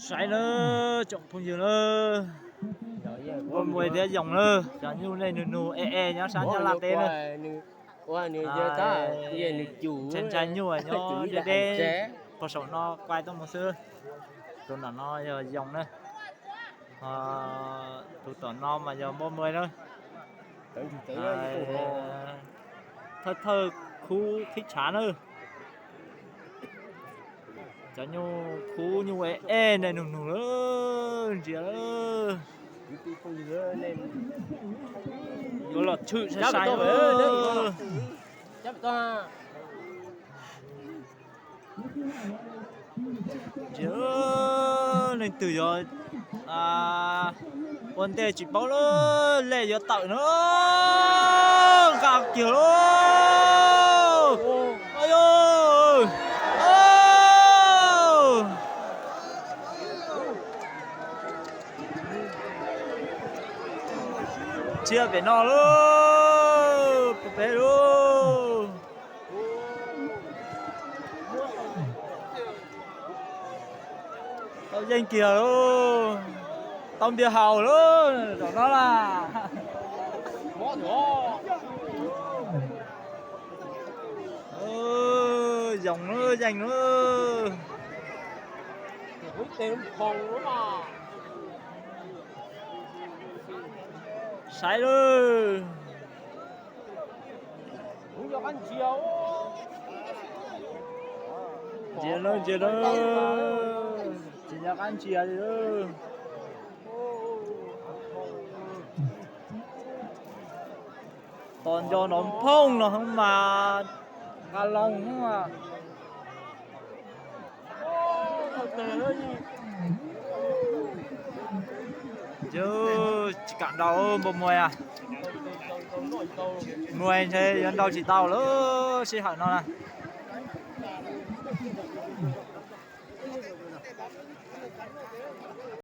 Saib na, tsoom phooj ywg na, Npauj Muaj thiab Yoos na, cov nyuj nej nug nug e e nyob sab Nyab Laj teb na. Ntshai ntshai nyuj nyob deb deb, puag saum no quay tuaj mus xwb. Tus tom no yog Yoos na, tus tom no mas yog Npauj Muaj na. Thawj thawj khub qhib tshav na. Cov nyuj khub nyuj e e nej nug nug lawm, ntsia lawm. Yuav los tshwm sai sai lawm. Ntsia, leej twg yuav ua ntej tsis paub lawm, lej yuav tawm na. Nqa kiag lauj. Tshiab pem no lauj, pem lauj. Tau yeej kiag lauj, tau npias haus lauj, zaum no na. Yoos lawm, yeej lawm. Saib lawm. Ntsia lawm, ntsia lawm, tsis nco qab ntsia li lawm. Tos nco nov phooj no mas nqa loo. Tsis kam nrau Npauj Muaj, Muaj ntshe yuav nrau tsis tau lub sij hawm no na.